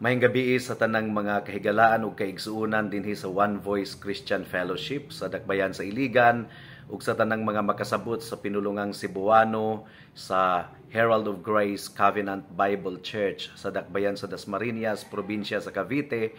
Maayong gabii sa tanang mga kahigalaan ug kaigsuonan dinhi sa One Voice Christian Fellowship sa Dakbayan sa Iligan ug sa tanang mga makasabot sa pinulungang Cebuano sa Herald of Grace Covenant Bible Church sa Dakbayan sa Dasmariñas, probinsya sa Cavite,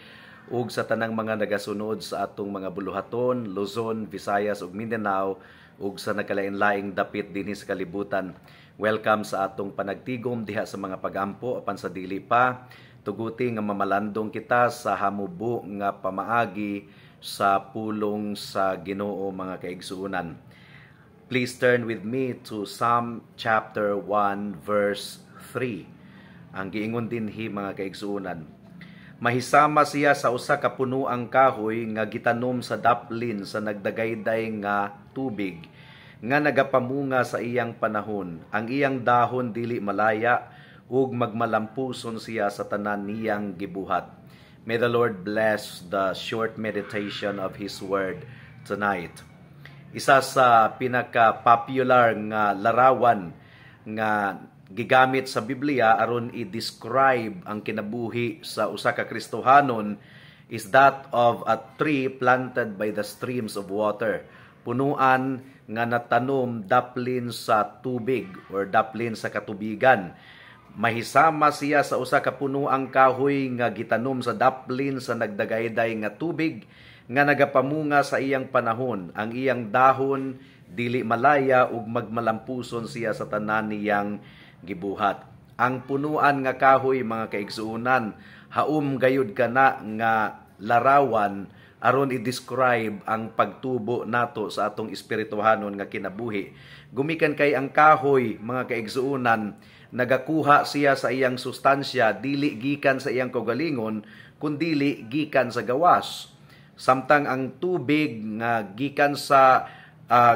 ug sa tanang mga nagasunod sa atong mga buluhaton, Luzon, Visayas ug Mindanao, ug sa nagkalain-laing dapit dinhi sa kalibutan. Welcome sa atong panagtigom diha sa mga pagampo. Apan sa dili pa, tuguti nga mamalandong kita sa hamubo nga pamaagi sa pulong sa Ginoo, mga kaigsuonan. Please turn with me to Psalm chapter 1 verse 3. Ang giingon dinhi, mga kaigsuonan: "Mahisama siya sa usa ka punuang kahoy nga gitanom sa daplin sa nagdagayday nga tubig, nga nagapamunga sa iyang panahon. Ang iyang dahon dili malaya, ug magmalampuson siya sa tanan niyang gibuhat." May the Lord bless the short meditation of His Word tonight. Isa sa pinaka-popular nga larawan nga gigamit sa Biblia aron i-describe ang kinabuhi sa usa ka Kristohanon is that of a tree planted by the streams of water. Punuan nga natanom daplin sa tubig or daplin sa katubigan. Mahisama siya sa usa ka punuang kahoy nga gitanom sa daplin sa nagdagayday nga tubig, nga nagapamunga sa iyang panahon. Ang iyang dahon dili malaya, ug magmalampuson siya sa tanan niyang gibuhat. Ang punuan nga kahoy, mga kaigsuonan, haom gayud kana nga larawan aron i-describe ang pagtubo nato sa atong espirituhanon nga kinabuhi. Gumikan kay ang kahoy, mga kaigsuonan, nagakuha siya sa iyang sustansya dili gikan sa iyang kaugalingon kundili gikan sa gawas. Samtang ang tubig nga gikan sa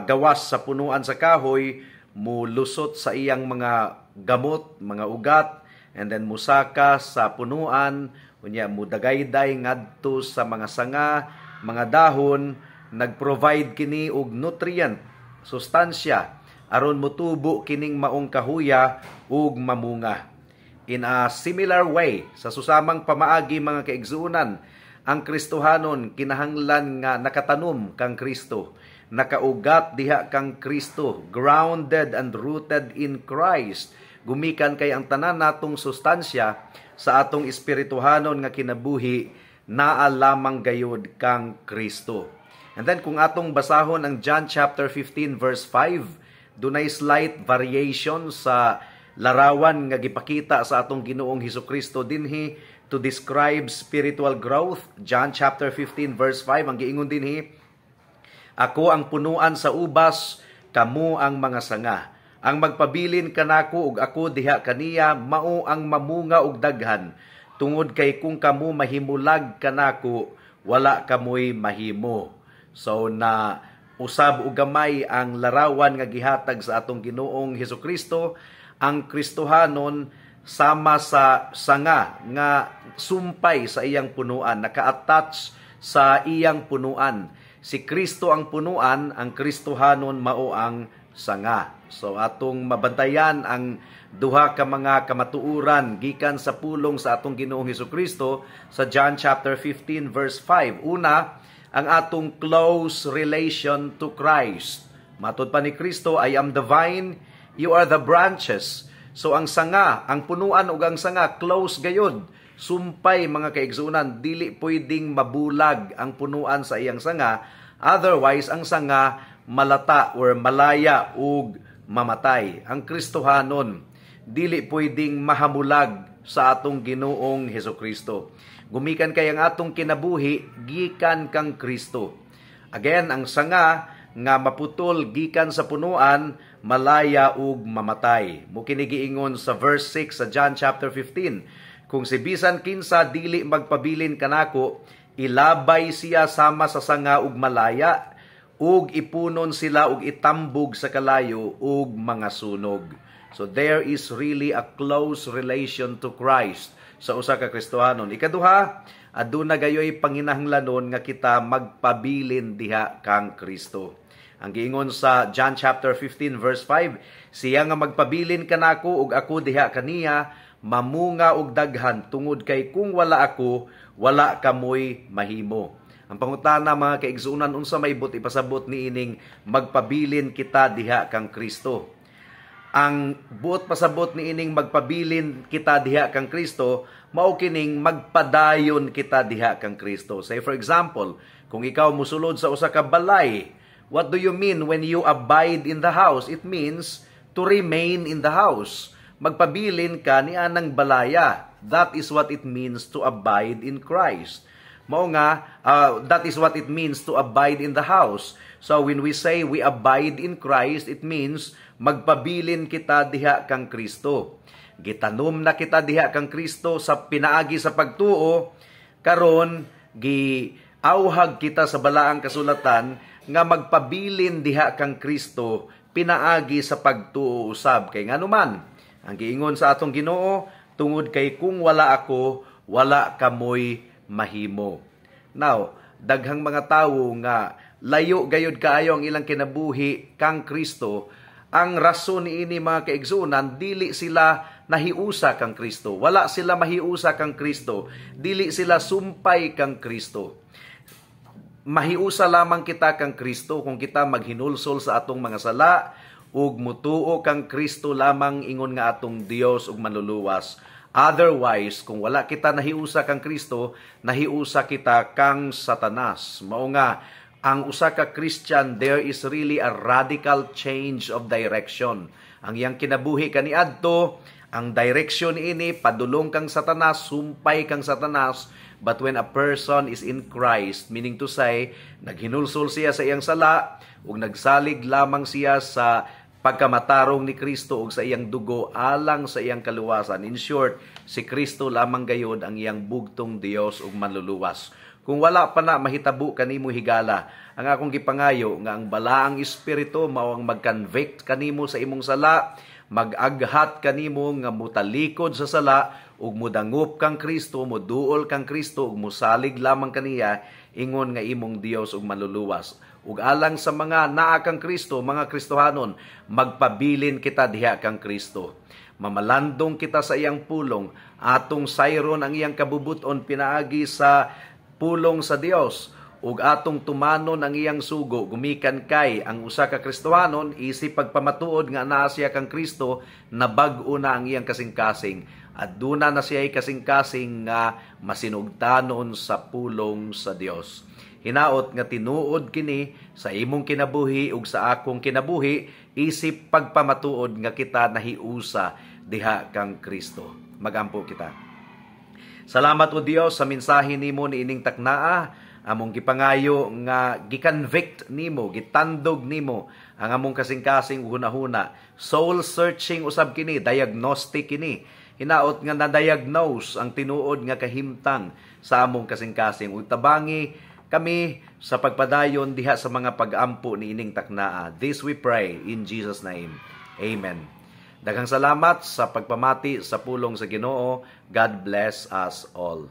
gawas sa punuan sa kahoy mulusot sa iyang mga gamot, mga ugat, and then musaka sa punuan, unya mudagayday ngadto sa mga sanga, mga dahon, nagprovide kini og nutrient, sustansya aron motubo kining maong kahuya ug mamunga. In a similar way, sa susamang pamaagi, mga kaigsuonan, ang Kristohanon kinahanglan nga nakatanom kang Kristo, nakaugat diha kang Kristo, grounded and rooted in Christ. Gumikan kay ang tanan natong sustansya sa atong espirituhanon nga kinabuhi naa lamang gayud kang Kristo. And then kung atong basahon ang John chapter 15 verse 5, dunay slight variation sa larawan nga gipakita sa atong Ginoong Hesukristo dinhi to describe spiritual growth. John chapter 15 verse 5, ang giingon dinhi, "Ako ang punuan sa ubas, kamo ang mga sanga. Ang magpabilin kanako ug ako diha kaniya, mao ang mamunga og daghan, tungod kay kung kamo mahimulag kanako, wala kamoy mahimo." So na usab og gamay ang larawan nga gihatag sa atong Ginoong Hesukristo. Ang Kristohanon sama sa sanga nga sumpay sa iyang punuan, naka-attach sa iyang punuan. Si Kristo ang punuan, ang Kristohanon mao ang sanga. So atong mabantayan ang duha ka mga kamatuoran gikan sa pulong sa atong Ginoong Hesukristo sa John chapter 15 verse 5. Una, ang atong close relation to Christ. Matod pa ni Kristo, "I am the vine, you are the branches." So ang sanga, ang punuan ug ang sanga, close gayud. Sumpay, mga kaigsuonan, dili pwedeng mabulag ang punuan sa iyang sanga. Otherwise, ang sanga malata or malaya ug mamatay. Ang Kristohanon dili pwedeng mahamulag sa atong Ginoong Hesukristo. Gumikan kay ang atong kinabuhi gikan kang Kristo. Again, ang sanga nga maputol gikan sa punuan, malaya ug mamatay. Mao kini giingon sa verse 6 sa John chapter 15. "Kung si bisan kinsa dili magpabilin kanako, ilabay siya sama sa sanga ug malaya, ug ipunon sila ug itambog sa kalayo ug mga sunog." So there is really a close relation to Christ sa usa ka Kristohanon. Ikaduha, aduna gayoy panginahanglanon nga kita magpabilin diha kang Kristo. Ang giingon sa John chapter 15 verse 5, "Siya nga magpabilin kanako ug ako diha kaniya, Mamunga og daghan, tungod kay kung wala ako, wala kamoy mahimo. Ang pangutana, mga kaigsuonan, unsa may buot ipasabot niining magpabilin kita diha kang Kristo? Ang buot pasabot niining magpabilin kita diha kang Kristo mao kining magpadayon kita diha kang Kristo. Say, for example, kung ikaw musulod sa usa ka balay, what do you mean when you abide in the house? It means to remain in the house. Magpabilin ka ni anang balaya. That is what it means to abide in Christ. Mao nga, that is what it means to abide in the house. So when we say we abide in Christ, it means magpabilin kita diha kang Kristo. Gitanom na kita diha kang Kristo sa pinaagi sa pagtuo, karon giawhag kita sa Balaang Kasulatan nga magpabilin diha kang Kristo pinaagi sa pagtuo usab. Kay nganuman, ang giingon sa atong Ginoo, "Tungod kay kung wala ako, wala kamoy mahimo." Now, daghang mga tawo nga layo gayud kaayo ang ilang kinabuhi kang Kristo. Ang rason niini, mga kaigsuonan, dili sila nahiusa kang Kristo. Wala sila mahiusa kang Kristo. Dili sila sumpay kang Kristo. Mahiusa lamang kita kang Kristo kung kita maghinulsol sa atong mga sala ug mutuo kang Kristo lamang ingon nga atong Dios ug Manluluwas. Otherwise, kung wala kita nahiusa kang Kristo, nahiusa kita kang Satanas. Mao nga ang usa ka Christian, there is really a radical change of direction. Ang iyang kinabuhi kaniadto, ang direction ini padulong kang Satanas, sumpay kang Satanas. But when a person is in Christ, meaning to say, naghinulsol siya sa iyang sala ug nagsalig lamang siya sa pagkamatarong ni Kristo ug sa iyang dugo alang sa iyang kaluwasan. In short, si Kristo lamang gayod ang iyang bugtong Dios ug Manluluwas. Kung wala pa na mahitabo kanimo, higala, ang akong gipangayo nga ang Balaang Espiritu mao ang mag-convict kanimo sa imong sala, mag-aghat kanimo nga mutalikod sa sala ug mudangop kang Kristo, muduol kang Kristo ug musalig lamang kaniya ingon nga imong Dios ug Manluluwas. Ug alang sa mga naa kang Kristo, mga Kristohanon, magpabilin kita diha kang Kristo. Mamalandong kita sa iyang pulong, atong sayron ang iyang kabubuton pinaagi sa pulong sa Dios ug atong tumanon ang iyang sugo, gumikan kay ang usa ka Kristohanon, isip pagpamatuod nga naa siya kang Kristo, nabag-o na ang iyang kasing-kasing at duna na siya kasing-kasing nga masinugtanon sa pulong sa Dios. Hinaot nga tinuod kini sa imong kinabuhi ug sa akong kinabuhi isip pagpamatuod nga kita nahiusa diha kang Kristo. Magampo kita. Salamat, O Dios, sa mensahe nimo niining taknaa. Among gipangayo nga gi-convict nimo, gitandog nimo ang among kasing-kasing ug hunahuna. Soul searching usab kini, diagnostic kini. Hinaot nga na-diagnose ang tinuod nga kahimtang sa among kasing-kasing ug tabangi kami sa pagpadayon diha sa mga pag-ampo niining taknaa. This we pray in Jesus' name. Amen. Daghang salamat sa pagpamati sa pulong sa Ginoo. God bless us all.